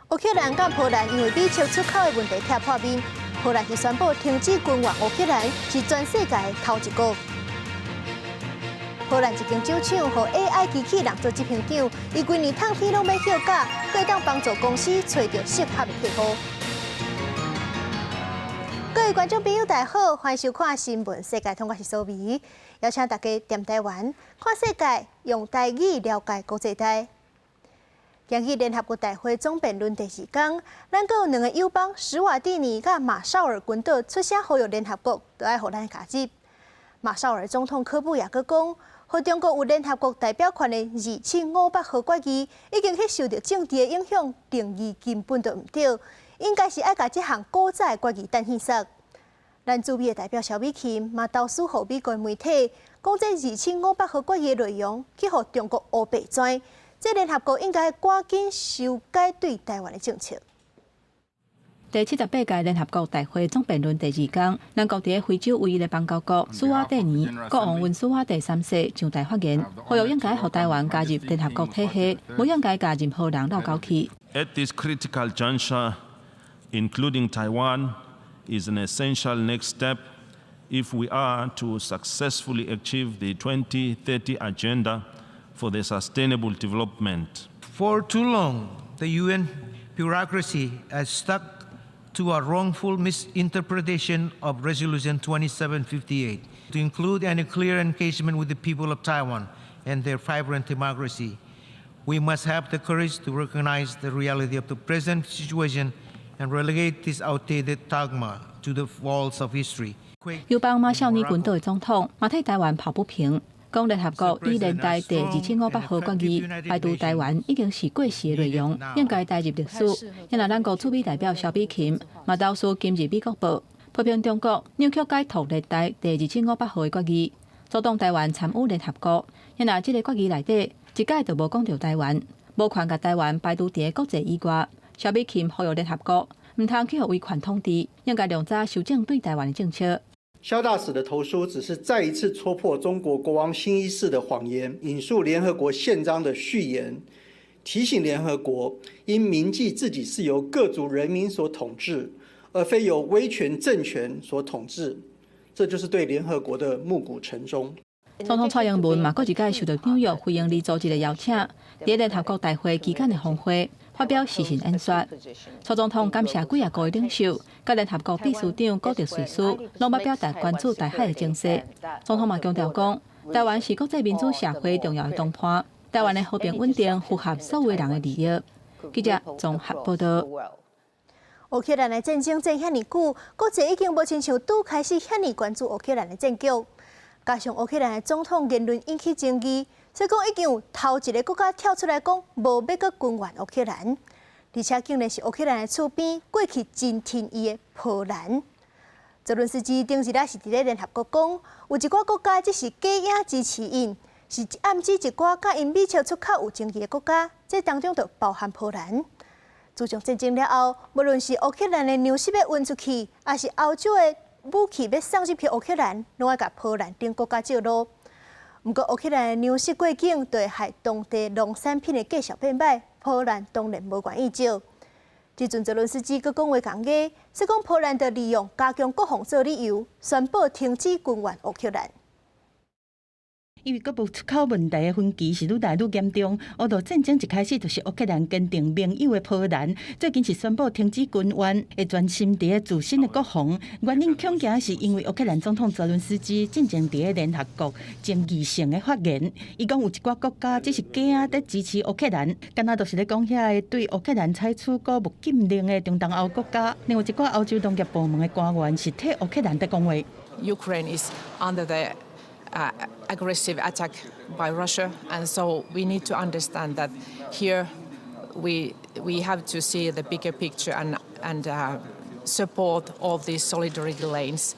烏克蘭佮波蘭因為米粟出口的問題拆破面，波蘭是宣布停止軍援烏克蘭，是全世界頭一個。波蘭一間酒廠予 AI 機器人做執行長，伊規年透天攏欲歇假，閣會當幫助公司揣著適合的客戶。各位觀眾朋友，大家好，歡迎收看《新聞世界通》，我是蘇美，邀請大家踮台灣看世界，用台語了解國際大。今日聯合國大會總辯論第二工，咱閣有兩个友邦史瓦蒂尼佮馬紹爾群島出聲呼籲聯合國，著愛予咱加入。馬紹爾總統柯布亞閣講，予中國有聯合國代表權的2758號決議，已經去受著政治的影響，定義根本就毋對，應該是愛共這項古早的決議擲去煞。咱駐美的代表蕭美琴嘛投書予美國媒體，講這2758號決議的內容去予中國烏白鑽。這聯合國應該趕緊修改對台灣的政策。第78屆聯合國大會總辯論第二工，咱國佇非洲唯一的邦交國史瓦蒂尼國王溫斯瓦蒂三世上台發言，呼籲應該予台灣加入聯合國體系，無應該共任何人落勾去。 At this critical juncture, including Taiwan is an essential next step if we are to successfully achieve the 2030 Agenda for the Sustainable Development. For too long, the UN bureaucracy has stuck to a wrongful misinterpretation of Resolution 2758 to include any clear engagement with the people of Taiwan and their vibrant democracy. We must have the courage to recognize the reality of the present situation and relegate this outdated dogma to the vaults of history. 友邦馬紹爾群島的總統嘛替台灣抱不平，講聯合國以聯大第2758號決議排除台灣已經是過時的內容，應該帶入歷史。因為咱國駐美代表蕭美琴嘛投書今日美國報，批評中國扭曲解讀聯大第2758號的決議，阻擋台灣參與聯合國。因為這个決議內底一概就無講著台灣，無權共台灣排除佇國際以外。蕭美琴呼籲聯合國毋通去予威權統治，應該量早修正對台灣的政策。蕭大使的投書只是再一次戳破中國國王新一世的謊言，引述聯合國憲章的序言，提醒聯合國應銘記自己是由各族人民所統治，而非由威權政權所統治。這就是對聯合國的暮鼓晨鐘。總統蔡英文嘛，閣一擺受到紐約非營利組織的邀請，佇聯合國大會期間的峰會發表視訊演說。蔡總統感謝幾仔個領袖，佮聯合國秘書長古特瑞斯，攏捌表達關注台海的情勢。總統嘛強調講，台灣是國際民主社會重要的同伴，台灣的和平穩定符合所有人的利益。記者綜合報道。烏克蘭的戰爭戰遐爾久，國際已經無親像拄開始遐爾關注烏克蘭的戰局。加上烏克蘭的總統言論引起爭議，所以講已經有頭一个國家跳出來講無欲閣軍援烏克蘭，而且竟然是烏克蘭的厝邊過去真親伊的波蘭。澤倫斯基頂日仔是佇咧聯合國講，有一寡國家只是假影支持𪜶，是暗指一寡佮𪜶米粟出口有爭議的國家，這當中就包含波蘭。自從戰爭了後，無論是烏克蘭的糧食欲運出去，抑是歐洲的武器欲送入去烏克蘭，攏愛共波蘭等國家借路。毋過烏克蘭的糧食過境，就會害當地農產品的價數變歹，波蘭當然無願意借。這陣澤倫斯基閣講話仝個，說講波蘭就利用加強國防做理由，宣布停止軍援烏克蘭。因為國貿出口問題的分歧是愈來愈嚴重，烏俄戰爭一開始就是烏克蘭堅定盟友的波蘭，最近是宣布停止軍援，會專心佇咧自身的國防。原因恐驚是因為烏克蘭總統澤倫斯基進前佇咧聯合國爭議性的發言，伊講有一寡國家只是假仔佇支持烏克蘭，敢若就是咧講遐个對烏克蘭採取穀物禁令的中東歐國家，另外一寡歐洲農業部門的官員是替烏克蘭佇講話。 Ukraine is under the aggressive attack by Russia, and so we need to understand that here we have to see the bigger picture and support all these solidarity lanes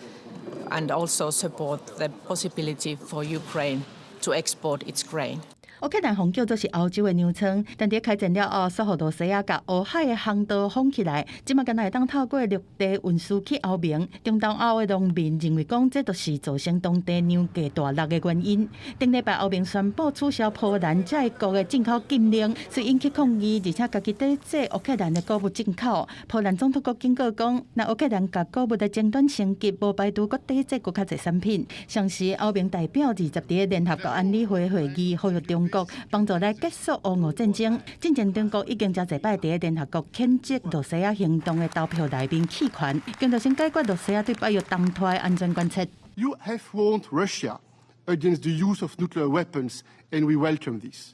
and also support the possibility for Ukraine to export its grain. 烏克蘭予人叫做是歐洲的糧倉，但佇開戰了後，煞予羅西亞共烏海的航道封起來，這馬干焦會當透過陸地運輸去歐盟。中東歐的農民認為講，這就是造成當地糧價大落的原因。頂禮拜歐盟宣布取消波蘭這個國的進口禁令，遂引起抗議，而且共抵制烏克蘭的穀物進口。波蘭總統閣警告講，若烏克蘭共穀物的爭端升級，無排除閣抵制閣較濟產品。同時，歐盟代表二十佇聯合國安理會會議呼籲中國幫助來結束烏俄戰爭。進前中國已經誠濟擺佇聯合國譴責羅西亞行動的投票內面棄權，強調先解決羅西亞對北約東拖的安全關切。 You have warned Russia against the use of nuclear weapons, and we welcome this.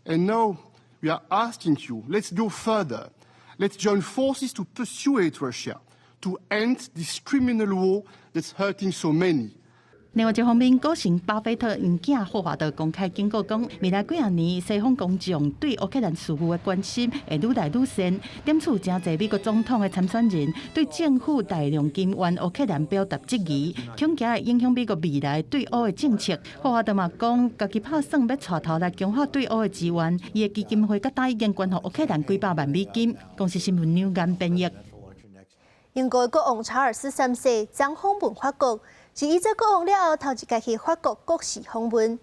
And now we are asking you, let's go further. Let's join forces to persuade Russia to end this criminal war that's hurting so many. 另外一方面，股神巴菲特𪜶囝霍華德公開警告講，未來幾仔年西方公眾對烏克蘭事務的關心會愈來愈深。點觸誠濟美國總統的參選人對政府大量金援烏克蘭表達質疑，恐驚會影響美國未來對烏的政策。霍華德嘛講，家己拍算欲帶頭來強化對烏的支援，伊的基金會佮今已經捐予烏克蘭幾百萬美金。公視新聞梁岩編譯。英國國王查爾斯三世昨訪問法國，是伊做國王了後頭一擺去法國國事訪問。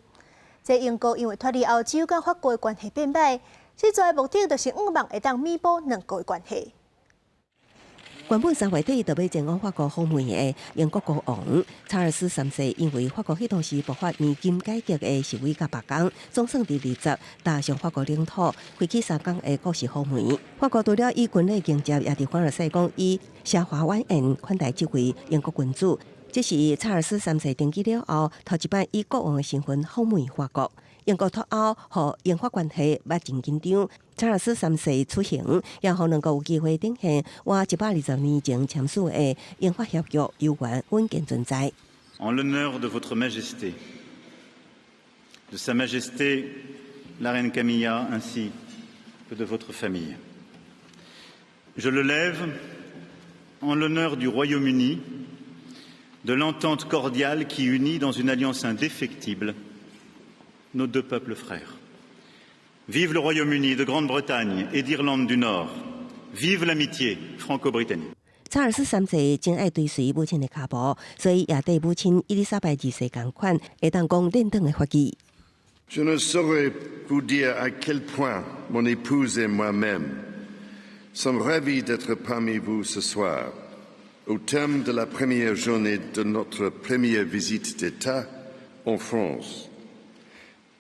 這英國因為脫離歐洲佮法國的關係變歹，這次的目的就是向望會當彌補兩國的關係。原本三月底就欲前往法國訪問的英國國王查爾斯三世，因為法國彼當時爆發年金改革的示威佮罷工，總算佇20踏上法國領土，開啟3工的國事訪問。法國除了以軍禮迎接，也佇凡爾賽宮以奢華晚宴款待這位英國君主。這是查爾斯三世登基了後，頭一擺以國王的身份訪問法國。英國脫歐予英法關係捌真緊張。查爾斯三世此行，也予兩國有機會展現倚120年前簽署的英法協約猶原穩健存在。 En l'honneur de votre Majesté, de Sa Majesté la Reine Camilla ainsi que de votre famille, je le lève en l'honneur du Royaume-Uni, de l'entente cordiale qui unit dans une alliance indéfectible nos deux peuples frères. Vive le Royaume-Uni de Grande-Bretagne et d'Irlande du Nord. Vive l'amitié franco-britannique. 查爾斯三世真愛追隨母親的跤步，所以也綴母親伊麗莎白二世仝款，會當講練轉的法語。 Je ne saurais vous dire à quel point mon épouse et moi-même sommes ravis d'être parmi vous ce soir, au terme de la première journée de notre première visite d'État en France,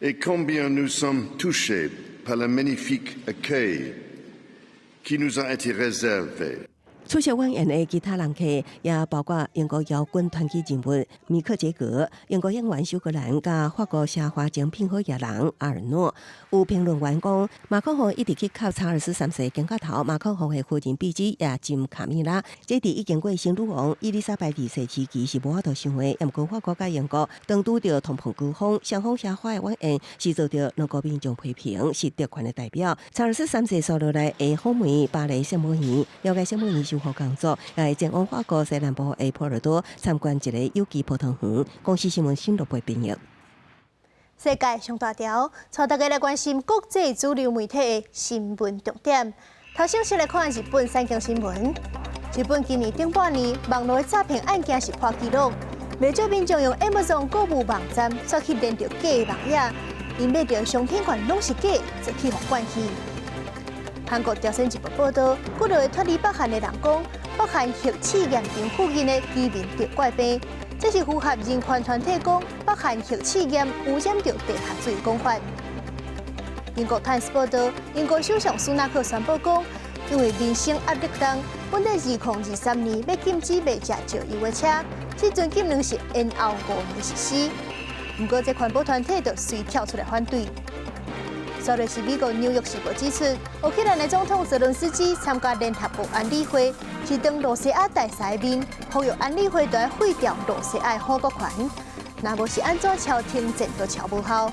et combien nous sommes touchés par le magnifique accueil qui nous a été réservé. 出席晚宴的其他人客，也包括英國搖滾傳奇人物米克傑格、英國演員休格蘭、佮法國奢華精品好額人阿爾諾。有評論員講，馬克宏一直去磕查爾斯三世肩胛頭，馬克宏的夫人比芝也斟卡米拉。這佇已經過身女王伊麗莎白二世時期是無法度想的，毋過法國佮英國當拄著通膨高峰，雙方奢華的晚宴是遭著兩國民眾批評，是特權的代表。查爾斯三世紲落來會訪問巴黎聖母院，了解聖母院修復工作，也會前往法國西南部的波爾多參觀一个有機葡萄園。公視新聞新羅播編譯。世界上大條，帶大家來關心國際主流媒體的新聞重點。頭先先來看日本產經新聞。日本今年頂半年網路的詐騙案件是破紀錄，袂少民眾用 Amazon 購物網站煞去連著假的網頁，𪜶買著商品原來攏是假，就去予灌去。韓國朝鮮日報報導，幾落個脫離北韓的人講，北韓核試驗場附近的居民得怪病，這是符合人權團體講北韓核試驗污染著地下水的講法。英國泰晤士報導，英國首相蘇納克宣布講，因為民生壓力重，本來2023年欲禁止賣食石油的車，這陣禁令是延後5年實施。毋過，這環保團體就隨跳出來反對。煞來是美國紐約時報指出，烏克蘭的總統澤倫斯基參加聯合國安理會，是當羅西亞大使的面，呼籲安理會著廢掉羅西亞的否決權。若無是按怎敲停戰都敲無效。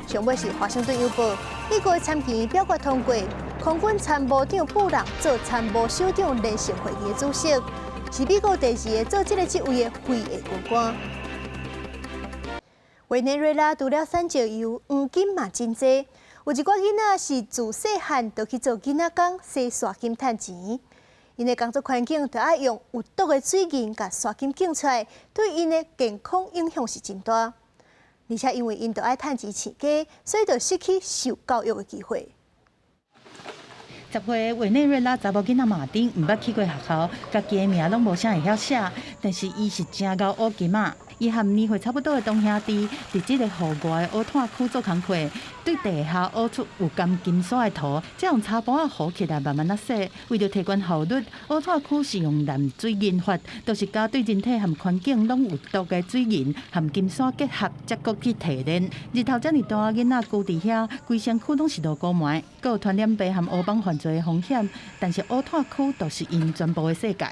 上尾是華盛頓郵報，美國參議院表決通過，空軍參謀長布朗做參謀首長聯席會議的主席，是美國第二个做這个職位的非裔軍官。委內瑞拉除了產石油，黃金嘛真濟。有一寡囡仔是自細漢就去做囡仔工，洗沙金趁錢。𪜶的工作環境就愛用有毒的水銀共沙金淨出來，對𪜶的健康影響是真大。而且因為𪜶著愛趁錢飼家，所以就失去受教育的機會。 10歲委內瑞拉查某囡仔馬丁毋捌去過學校，家己的名攏無啥會曉寫，但是伊是誠𠢕烏金仔。伊和年歲差不多的同兄弟，佇這個戶外烏炭區做工課，對地下挖出有含金沙的塗，才用柴耙仔糊起來慢慢仔洗。為著提懸效率，烏炭區是用濫水銀法，就是共對人體和環境攏有毒的水銀和金沙結合，才閣去提煉。日頭遮爾大，囡仔跍佇遐，規身軀攏是蘆菇糜，閣有傳染病和烏蠓犯罪的風險。但是烏炭區就是𪜶全部的世界。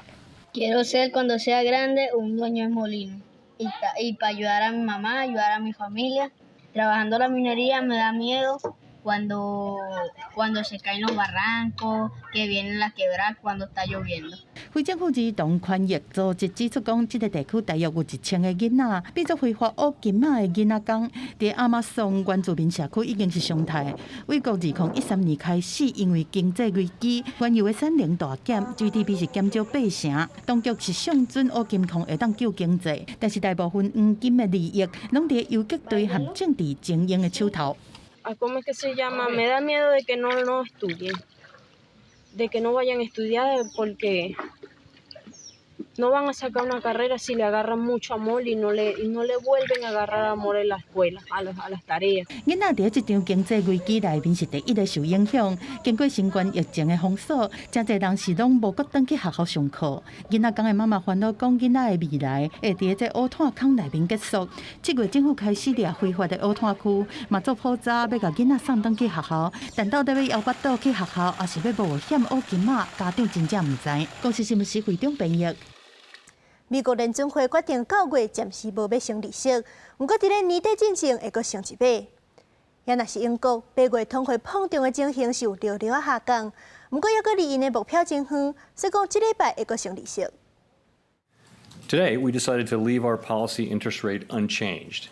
Quiero ser cuando sea grande un dueño de molino y para ayudar a mi mamá, ayudar a mi familia. Trabajando la minería me da miedo cuando se caen los barrancos, que vienen las quebradas cuando está lloviendo. 非政府兒童權益組織指出，講這個地區大約有1000個囡仔，變做非法挖金仔的囡仔工。佇亞馬遜原住民社區已經是常態。美國2013年開始，因為經濟危機，原油的產能大減，GDP 是減少八成。當局是上準挖金礦會當救經濟，但是大部分黃金的利益攏佇游擊隊和政治精英的手頭。 Ah, ¿cómo es que se llama? Me da miedo de que no estudien, de que no vayan a estudiar porque no van a sacar una carrera si le agarran mucho amor y no le vuelven a agarrar amor en la escuela, a las tareas. 囡仔佇這場經濟危機內面是第一个受影響。經過新冠疫情的封鎖，誠濟人是攏無閣轉去學校上課。囡仔工的媽媽煩惱講，囡仔的未來會佇這烏炭空內面結束。7月政府開始掠非法的烏炭區，嘛做普查，欲共囡仔送轉去學校。但到底欲枵腹肚去學校，抑是欲冒險挖金仔？家長真正毋知。公視新聞施會長編譯。美國聯準會決定9月暫時無欲升利息，毋過佇咧年底進前會閣升一碼。也若是英國8月通貨膨脹的情形是有略略仔下降，毋過猶閣離𪜶的目標真遠，所以講這禮拜會閣升利息。 Today, we decided to leave our policy interest rate unchanged.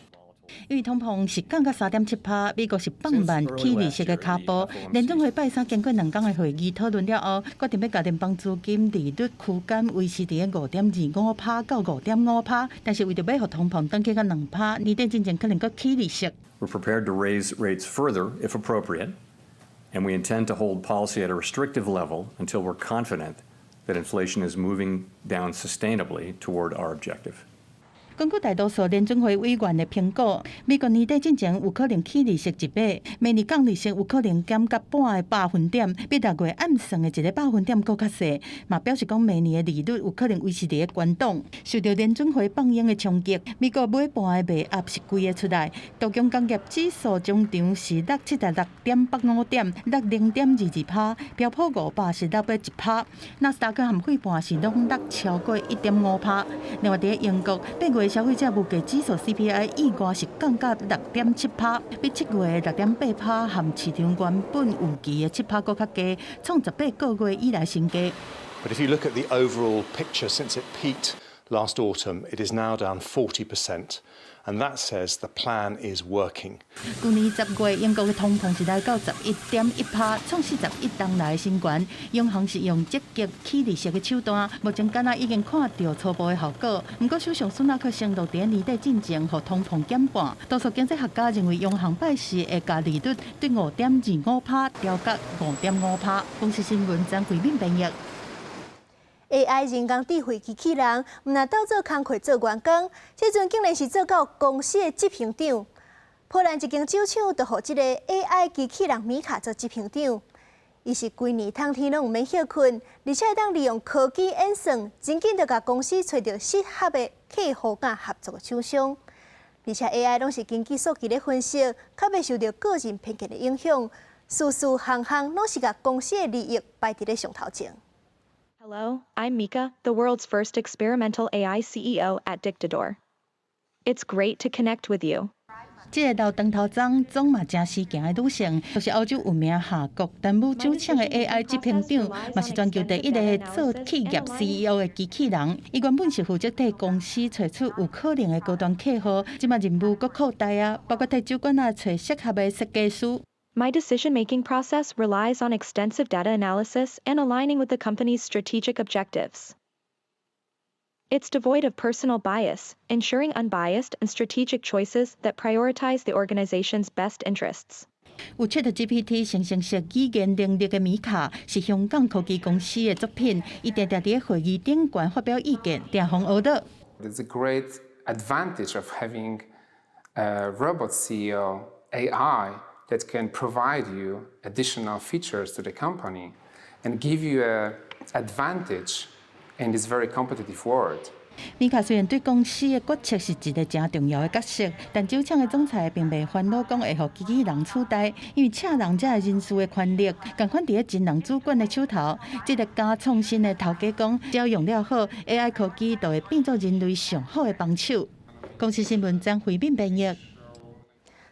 因為通膨是降到3.7趴，美國是放慢起利息的跤步。聯準會拜三經過兩工的會議討論了後，決定欲共聯邦資金利率區間維持佇5.25趴到5.5趴。但是為著欲予通膨轉去到2趴，年底進前可能閣起利息。 We're prepared to raise rates further if appropriate, and we intend to hold policy at a restrictive level until we're confident that inflation is moving down sustainably toward our objective. 根據大多數聯準會委員的評估，美國年底進前有可能起利息一碼，明年降利息有可能減到半個百分點，比6月暗算的一個百分點閣較細。嘛表示講明年的利率有可能維持佇咧高檔。受著聯準會放鷹的衝擊，美國尾盤的賣壓是規个出來。道瓊工業指數終場是落76.85點，落0.22趴；標普500是落欲1趴，納斯達克和費半是攏落超過1.5趴。另外，佇英國8月消費者物價指數 CPI 意外是降到6.7趴，比7月6.8趴和市場原本預期的7趴閣較低，創18個月以來新低。 But if you look at the overall picture since it peaked last autumn, it is now down 40%. And that says the plan is working. 舊年10月，英國的通膨是來到11.1趴，創41冬來新高。央行是用積極起利息的手段，目前敢若已經看著初步的效果。毋過，首相蘇納克承諾佇年底進前予通膨減半。多數經濟學家認為，央行拜四會共利率對5.25趴調到5.5趴。公視新聞張慧敏編譯。 AI 人工智慧機器人，毋但鬥做工課做員工，這陣竟然是做到公司的執行長。波蘭一間酒廠就予這个 AI 機器人米卡做執行長，伊是規年冬天攏毋免歇睏，而且會當利用科技演算，真緊就共公司揣著適合的客戶佮合作的廠商。而且 AI 攏是根據數據咧分析，較袂受著個人偏見的影響，事事項項攏是共公司的利益擺佇咧上頭前。 Hello, I'm Mika, the world's first experimental AI CEO at Dictador. It's great to connect with you. 這个留長頭鬃、總嘛誠時行的女性，就是歐洲聞名夏國丹姆酒廠的 AI 執行長，嘛是全球第一个做企業 CEO 的機器人。伊原本是負責替公司揣出有可能的高端客戶，這馬任務閣擴大啊，包括替酒館仔揣適合的設計師。 My decision-making process relies on extensive data analysis and aligning with the company's strategic objectives. It's devoid of personal bias, ensuring unbiased and strategic choices that prioritize the organization's best interests. 有 ChatGPT 生成式語言能力的米卡，是香港科技公司的作品。伊定定佇會議頂懸發表意見，定予人呵咾。 It's a great advantage of having a robot CEO AI that can provide you additional features to the company and give you an advantage in this very competitive world. 米卡雖然對公司的決策是一个誠重要的角色，但酒廠的總裁並袂煩惱講會予機器人取代，因為請人才是人事的權力，仝款佇咧真人主管的手頭。這个加創新的頭家講，只要用了好，AI 科技就會變做人類上好的幫手。公視新聞張惠敏編譯。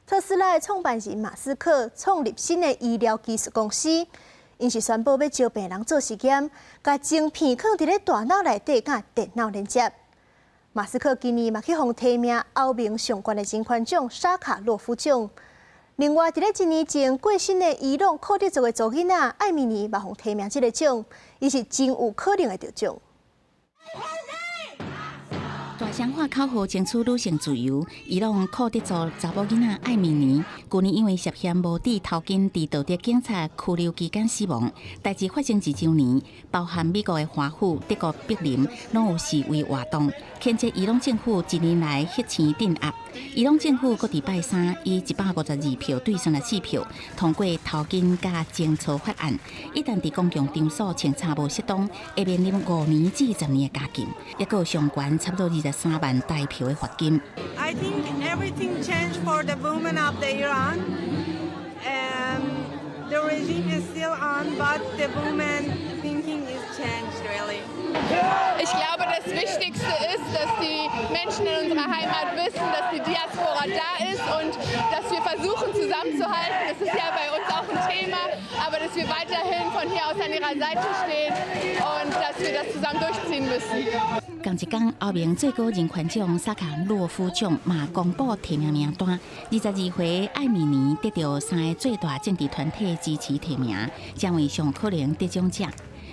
特斯拉的創辦人馬斯克創立新的醫療技術公司，𪜶是宣布欲招病人做實驗，共晶片囥佇咧大腦內底，佮電腦連接。馬斯克今年嘛去予提名歐盟上懸的人權獎沙卡洛夫獎。另外，佇咧一年前過身的伊朗庫德族的查某囡仔艾米尼嘛予提名這个獎，伊是真有可能會得獎。大聲喊口號爭取女性自由，伊朗庫德族查某囡仔艾米尼，舊年因為涉嫌無戴頭巾，佇道德警察拘留期間死亡。代誌發生一週年，包含美國的華府、德國柏林，攏有示威活動，譴責伊朗政府一年來血腥鎮壓。伊朗政府閣佇拜三以152票對34票通過頭巾佮貞操法案，一旦佇公共場所穿插無適當，會面臨5年至10年的監禁，抑閣有上懸差不多23萬台票的罰金。 I think everything changed for the women of the Iran. The regime is still on, but the women thinking is changed really. Ich glaube, das Wichtigste ist, dass die Menschen in unserer Heimat wissen, dass die Diaspora da ist und dass wir versuchen zusammenzuhalten. Das ist ja bei uns auch ein Thema, aber dass wir weiterhin von hier aus an ihrer Seite stehen und dass wir das zusammen durchziehen müssen. 仝一工，歐盟最高人權獎薩卡洛夫獎嘛公布提名名單。22歲艾米尼得著三个最大政治團體支持提名，成為上可能得獎者。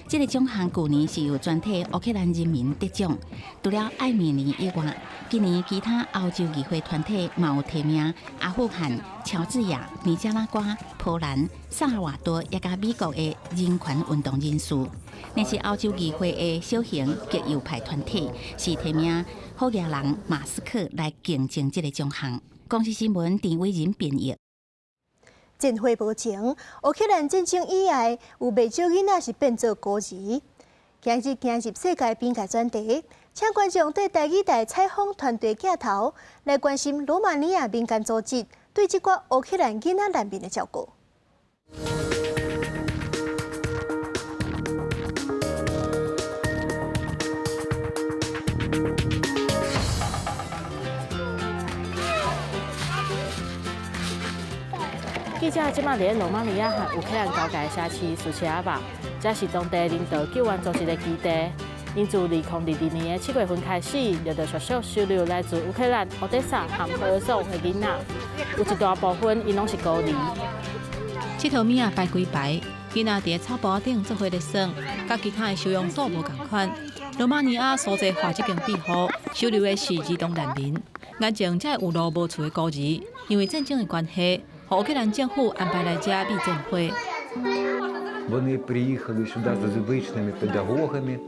這个獎項舊年是由全體烏克蘭人民得獎。除了艾米尼以外，今年其他歐洲議會團體嘛有提名阿富汗、喬治亞、尼加拉瓜、波蘭、薩爾瓦多，抑佮美國的人權運動人士。若是歐洲議會的小型極右派團體，是提名好額人馬斯克來競爭這个獎項。公視新聞陳偉仁編譯。戰火無情，烏克蘭戰爭以來，有袂少囡仔是變做孤兒。今日行入世界邊界專題，請觀眾綴台語台採訪團隊鏡頭來關心羅馬尼亞民間組織對這寡烏克蘭囡仔難民的照顧。記者這馬佇咧羅馬尼亞和烏克蘭交界的城市蘇切阿巴，這是當地人道救援組織的基地。𪜶自2022年的7月份開始，陸陸續續收留來自烏克蘭、敖德薩和赫爾松的囡仔，有一大部分𪜶攏是孤兒。𨑨迌物仔排規排，囡仔佇咧草埔仔頂做伙咧耍，佮其他的收容所無仝款。羅馬尼亞蘇濟華這間庇護收留的是兒童難民，眼前這有路無厝的孤兒，因為戰爭的關係，予烏克蘭政府安排來遮避戰火。 Вони приїхали сюди з звичними педагогами,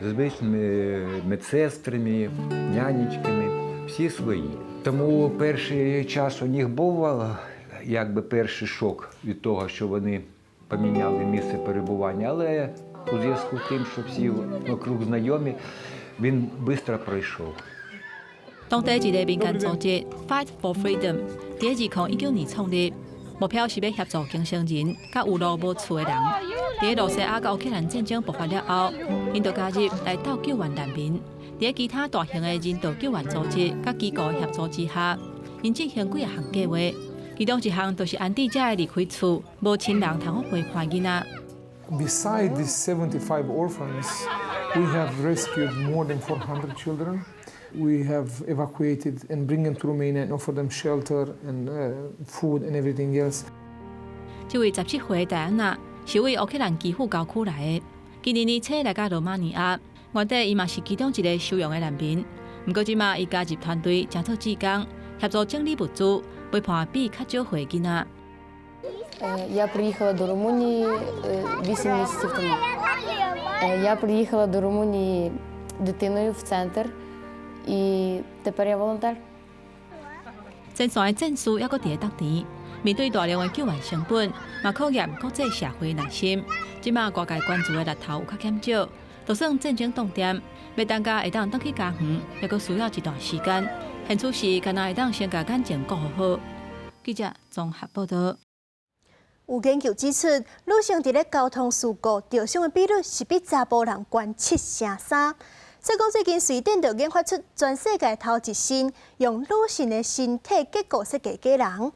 з звичними медсестрами, нянечками, всі свої. Тому перший час у них був якби перший шок від того, що вони поміняли місце перебування, але у зв'язку з тим, що всі вокруг знайомі, він швидко пройшов. 當地一个民間組織 Fight for Freedom，佇2019年創立，目標是欲協助更生人佮有路無厝的人。佇羅西亞佮烏克蘭戰爭爆發了後，𪜶就加入來鬥救援難民。佇其他大型的人道救援組織佮機構協助之下，𪜶 𪜶進行幾仔項計劃，其中一項就是安置這个離開厝、無親人通好陪伴囡仔。 Beside these 75 orphans, we have rescued more than 400 children. We have evacuated and bring them to Romania and offer them shelter and food and everything else. 這位17歲戴安娜是為烏克蘭基輔郊區來的，今年年初來到羅馬尼亞，原底伊嘛是其中一个收容的難民。毋過這馬伊加入團隊，成做志工，協助整理物資，陪伴比較少歲囡仔。 Я приїхала до Румунії 8 місяців тому. Я приїхала до Румунії дитиною в центр, і тепер я волонтер. 前線的戰事猶閣佇咧當前，面對大量的救援成本，嘛考驗國際社會耐心。這馬外界關注的力頭有較減少，就算戰爭凍定，欲等甲會當轉去家園，猶閣需要一段時間。現此時，敢若會當先共眼前顧好。記者綜合報道。有研究指出，女性佇咧交通事故著傷的比率是比查埔人懸7成3。所以講，最近瑞典就研發出全世界頭一新用女性的身體結構設計假人，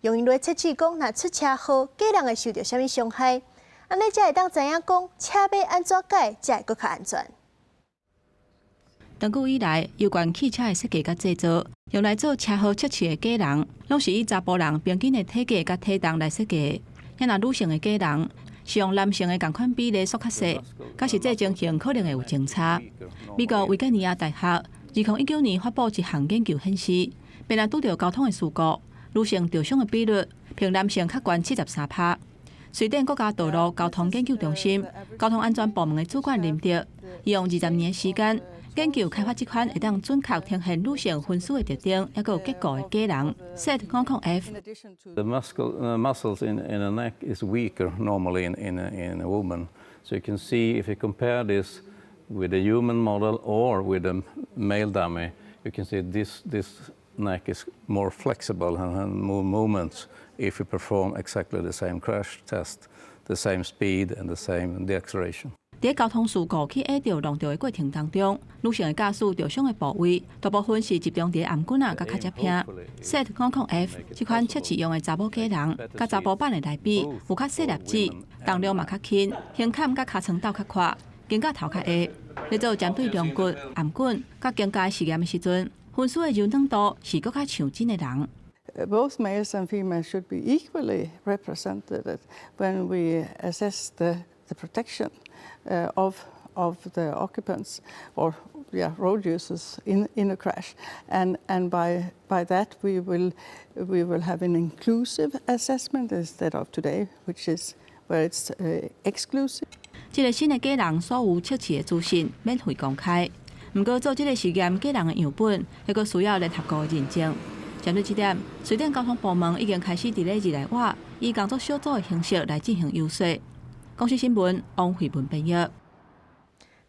用𪜶來測試講，若出車禍，假人會受著啥物傷害？按呢才會當知影講車欲按怎改，才會閣較安全。長久以來，有關汽車的設計佮製造，用來做車禍測試的假人，攏是以查埔人平均的體格佮體重來設計。若女性的假人是用男性的仝款比例縮較細，佮實際情形可能會有相差。美國維吉尼亞大學2019年發布一項研究顯示，若拄著交通的事故，女性著傷的比率比男性較懸73%。瑞典國家道路交通研究中心交通安全部門的主管林德，伊用20年的時間研究開發這款會當準確呈現女性分屍的特徵，抑閣有結構的假人 Set 50 F。 The muscles in a neck is weaker normally in a woman. So you can see if you compare this with a human model or with a male dummy, you can see this neck is more flexible and have more movements if you perform exactly the same crash test, the same speed and the same deceleration. 佇交通事故去壓著撞著的過程當中，女性的駕駛著傷的部位，大部分是集中佇頷頸仔佮跤脊骿。Set 50 F 這款測試用的查某假人，佮查埔版的來比，有較細粒子，重量嘛較輕，胸坎佮尻川鬥較闊，肩胛頭較下。咧做針對龍骨、頷頸佮肩胛實驗的時陣，分屍的柔軟度是閣較像真的人。 Both males and females should be equally represented when we assess the protection of the occupants or, yeah, road users in a crash. And by that we will have an inclusive assessment instead of today, which is where it's exclusive. 這个新的假人所有測試的資訊免費公開，毋過做這个實驗假人的樣本，猶閣需要聯合國的認證。針對這點，瑞典交通部門已經開始佇咧日內瓦以工作小組的形式來進行遊說。公視新聞王慧文編譯。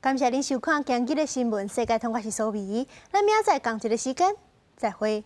感謝恁收看今日的新聞世界通，我是蘇美，咱明仔載仝一个時間再會。